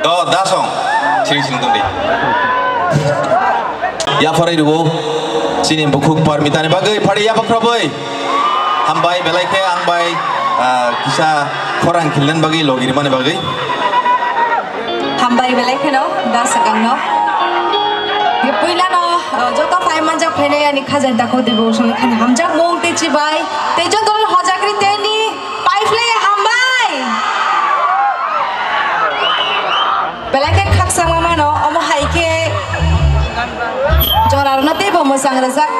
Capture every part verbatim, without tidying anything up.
Oh, da song. Sini, sini, tungdi. Yapharai rwo. Sini bukhuk parmitani bagwi phari yaphak khrobwi. Hambai belai khe ang bai, ah, kisa khorang khilnani bagwi, logirimani bagwi. Hambai belai kheno da swkangno. Puilano, ah, joto phai manjak phainai ani khajani takhuk Debosong khani hamjakmung tei chibai tei joto hojagri tei ni paiphlai hambai. Belai khe khakchangma mano, omo hai khe jorarokno teibo mwchang rwjak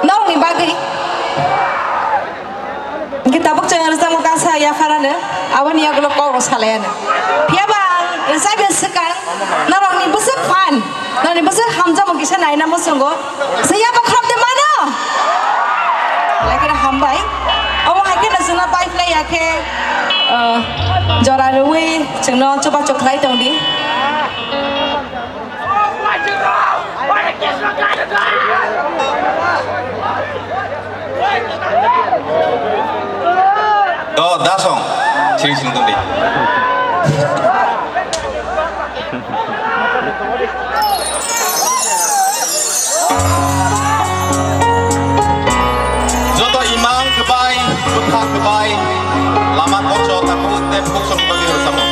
nokni bagwi. Hwnkhe tabuk chwng rwchapmung kangsa yapharano, aboni yagulo kok rw salaiano. Phiyaba ang rwchapya swkang norokni bwswk phan, norokni bwswk hamjakmung kisa naina muchungo. Siyabo khrop de mano. Belai kheno hambai. Omo hai kheno chwngno paiphlai ya khe, ah, jora rwui chwngno chubachu khlai tongdi. Oh, da song. Sini, sini, tungdi. Joto imang kwbai, bwkha kwbai, lama kocho takhuk tei bukhuk songni bagwi rwchapmung.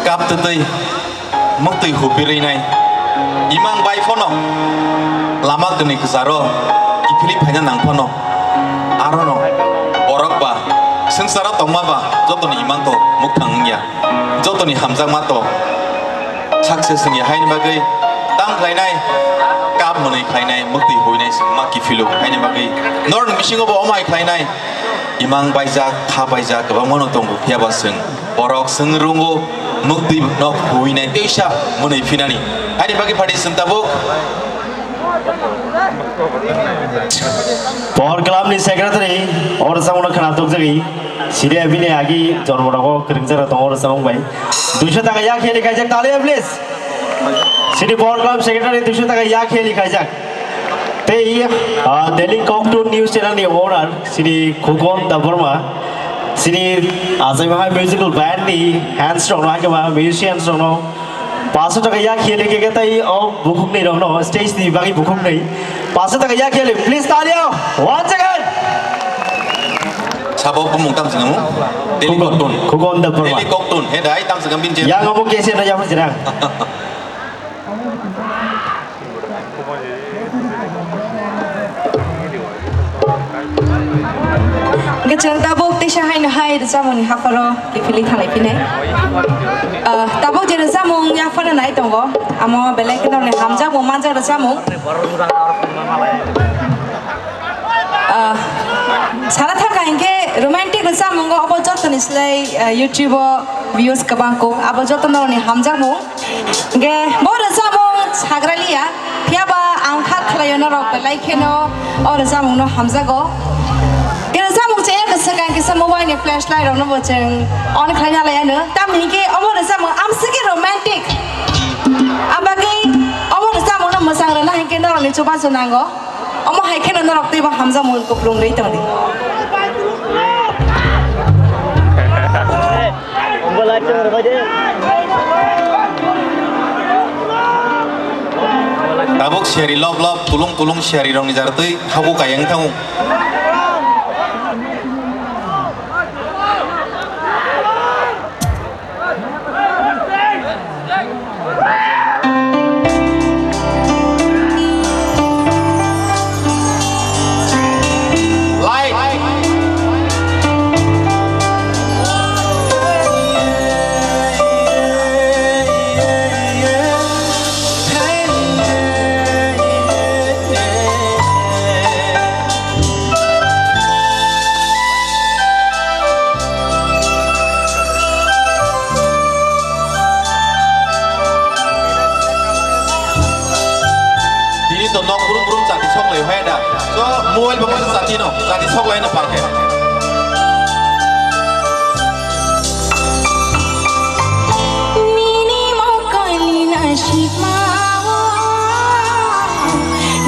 Kap twtwi muktwi hupi rwinai. Imang bai phano lama kwni kwcharo kiphilwi phaina nang phano arono borok ba swngcharo tongma ba jotoni imang to mukthang wngya, jotoni hamjakma to success wngya. Haini bagwi tam khlainai, kap mwnwi khlainai, muktwi huinai swng ma kiphilo. Haini bagwi norokni bisingo bo omo hai khlainai. Imang baijak, kha baijak, kwbangma no tongo, phiya ba chwng borok chwng rungo, muktwi no huinai teisa mwnwi phinani. Haini bagwi phaidi chwng tabuk. Pohor club ni secretary, oro samung no khna tok jagwi, sidi abini agi jormo rogo kwrwng jara tongo oro samung bai. Duisho taka yak heli khaijak, taliya please. Sidi Pohor club secretary duisho taka yak heli khaijak. Tei, ah, Delhi Cocktoon News Channel ni owner, Shri Khukon Debbarma, Shri Ajai Mahai Musical Band ni hands rok no, hakhe ba musicians rok no, paso taka yak heli khe khe tei o bukhuk ni rok no, stage ni bagwi bukhuk ni. Paso taka yak heli, please talia, once again. Sabo bumung tam sinamu? Delhi Khukon, Cocktoon. Khukon Debbarma. Delhi Cocktoon, he dai tam sinam bin je. Yang obo kese na yang sirang. Hwnkhe chwng tabuk teisa haino hai rwchapmungni hapharo kiphilwi thanglai phinai. Ah, tabuk je rwchapmung yaphano nai tongo, amo belai kheno hamjakmung manjak rwchapmung. Ah, sana thangkha hinkhe romantic rwchapmungo obo jotoni slai, ah, YouTube-o views kwbang kuk, abo joto norokni hamjakmung. Hwnkhe bo rwchapmung sagraliya, phiyaba ang kha khlaio norok belai kheno o rwchapmungno hamjago. Hwnkhe rwchapmung chaya kwswk ang kisa mobile ni flashlight rokno bo chwng on khlaina laiya no. Tamni hinkhe omo rwchapmung amswkhe romantic. Abagwi omo rwchapmungno mwchang rwna hinkhe norokni chubachu nango. Omo hai kheno norok teibo hamjakmung kuplung rwi tongdi. Tabuk siyari lop lop, tulung tulung siyari rokni jar twi habu kayang thango. Tini to nok brum brum chati sok lai hoya da. So mobile bo kaisa chati no, chati sok lai no parke. Nini mokoli na shikma o,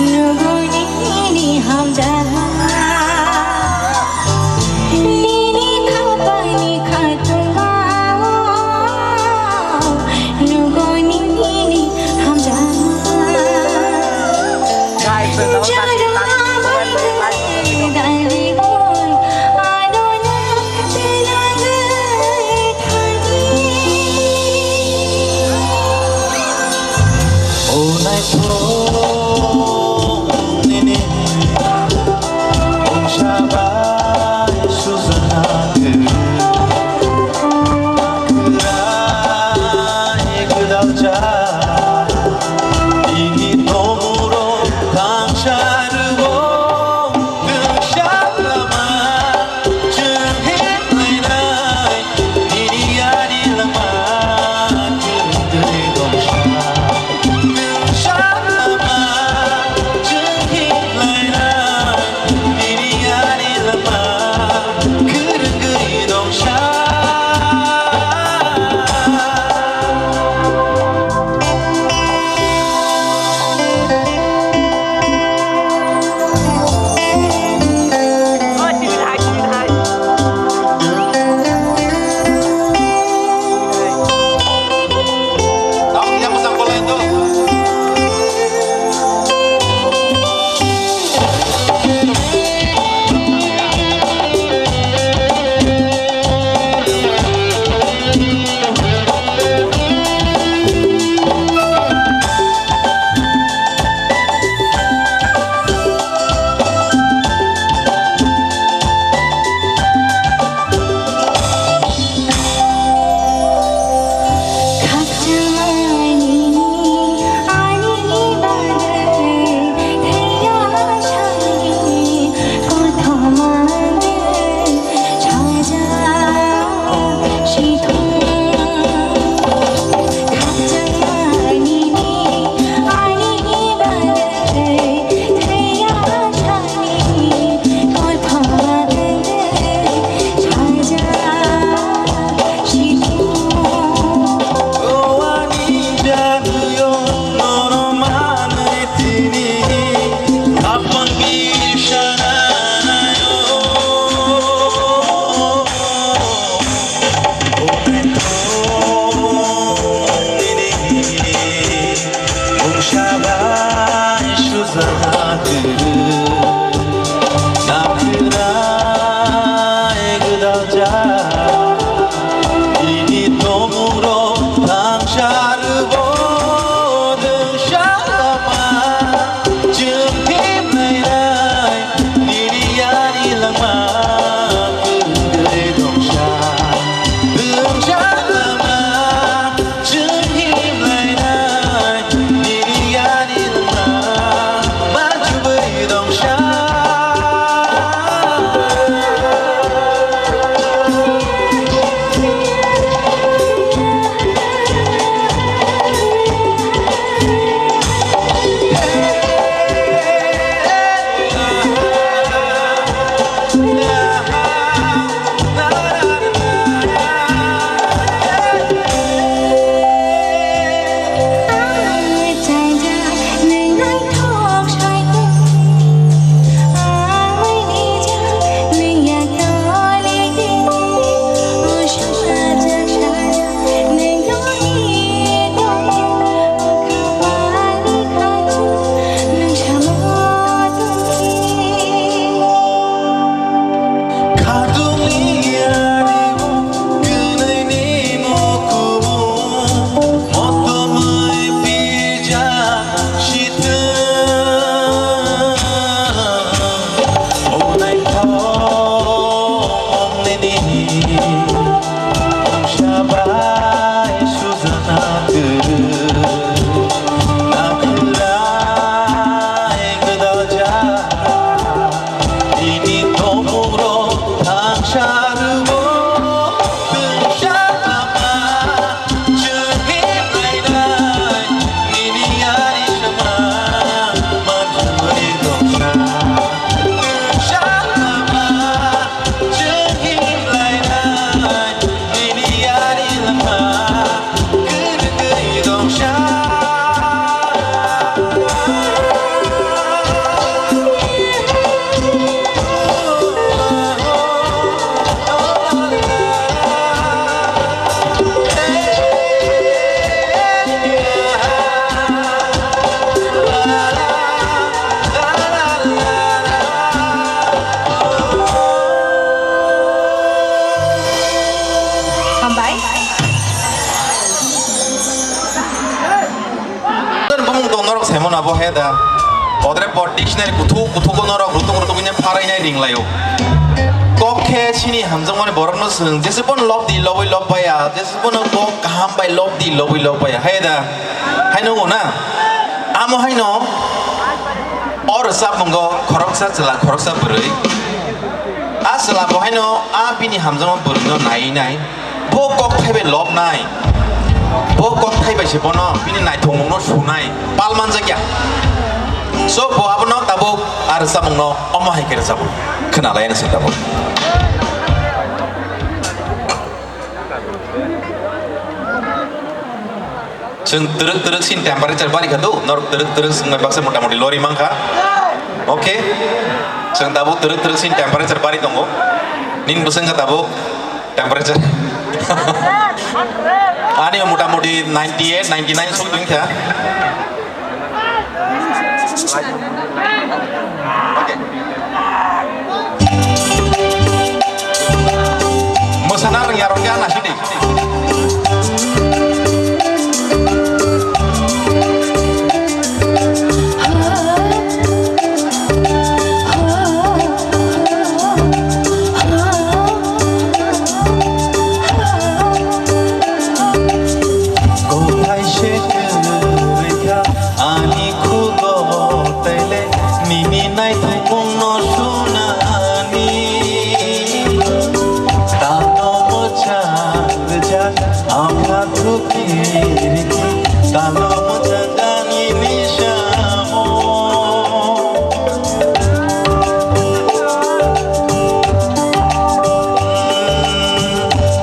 nugo nini hamjana. Nini khapani khatungma o, nugo nini hamjana. Abo he da. Bodre bo dictionary kuthuk kuthuk no rok rutung rutung ne pharai nai ring layo. Kok khe chini hamjakmani borok no swng, jese bon lob di lobwi lob baya, jese bon kok kaham bai lob di lobwi lob baya. He da. Haino o na. Amo haino o rwchapmungo khoroksa chwla khoroksa bwrwi. A chwla bo haino a bini hamjakma bwrwi no nai nai. Bo kok thai bai lob nai. Bo kok thai bai se bono bini naithokmung no sunai. Pal manjakya. So bo abono tabuk a rwchapmung no omo hai khe rwchapmung. Khwnalai ang se tabuk. Chwng twrwk twrwk sin temperature bari kha do, norok twrwk twrwk swngmai baksa motamoti lori mankha. Okay. Chwng tabuk twrwk twrwk sin temperature bari tongo. Nini bwswng kha tabuk temperature. Ani motamoti ninety eight, ninety nine sok tongkha. Mwsana rwngya rwngya na sidi. Kothai se kwrwi kha ani khugo tele nini naithokmung no sunani. Tano mwchang rijak apha thukiriki, tano mwchang ani nisamo.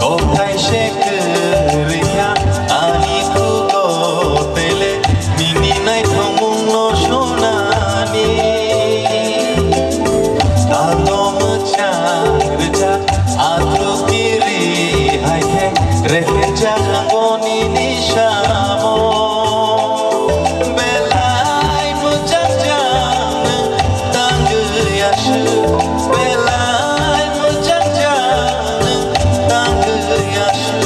Kothai se kwrwi kha ani khugo tele nini naithokmung no sunani. Tano mwchang rijak athu kiri hai khe rekhejak angoni nisamo. Belai mwchang jang nwng tangwi aswk, belai mwchang jang nwng tangwi aswk.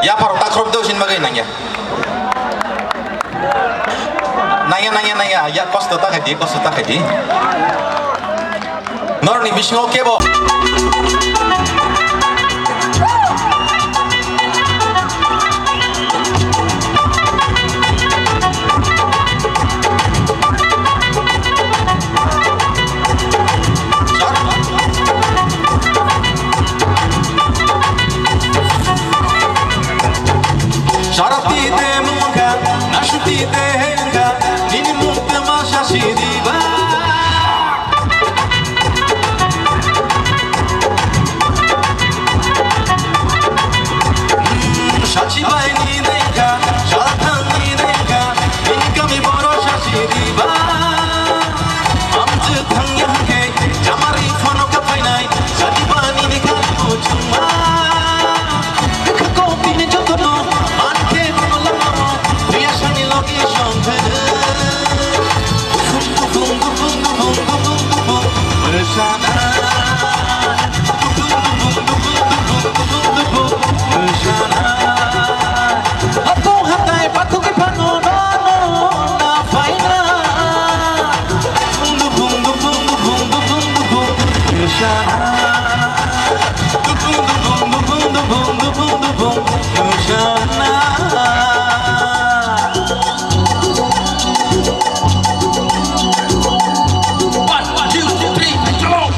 Yapharo takhorok do sin bagwi nangya. Nangya, nangya, nangya. Ya kosto ta khaidi, kosto ta khaidi. Norni bisingo kebo. Sarati te mungka, nasuti te hengka, nini mukte ma sasi diba. Sachi bai ni dengka, sathang ni dengka, nini kami boro sasi diba. Amchwk thang yang khe, chamari phono ka phainai, sadi bani ni kha kuchung ma. Bwkha kok tini joto no, man khe bono lama o, buya sani logi song khe. Dupung, dupung, dupung, dupung, dupung, dupung, mwsana. Dupung, dupung, dupung, dupung, dupung, dupung, mwsana. Apung hatai pathugwi phano nono na phaina. Dupung, dupung, dupung, dupung, dupung, dupung, mwsana. Dupung, dupung, dupung, dupung, dupung, dupung, mwsana. One, two, three, come on!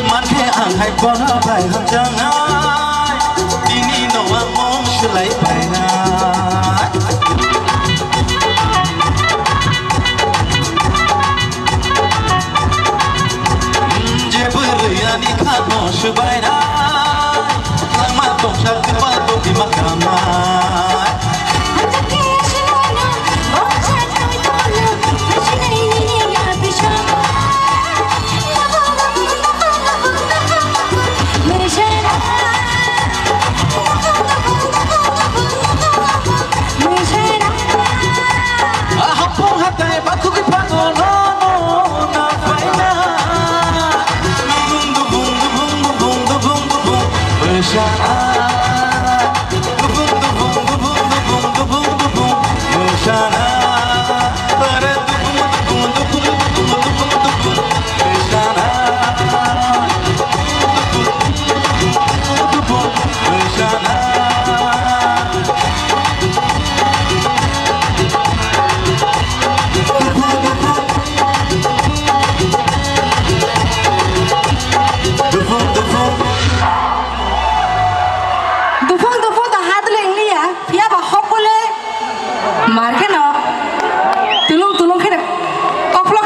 Mankhe ang hai bono bai hamjaknai, tini no ang mung swlai painai. Je bwrwi ani khano swbainai, langma tongsa kwpal tongwi ma kamnai. Hapung hatai bakhugwi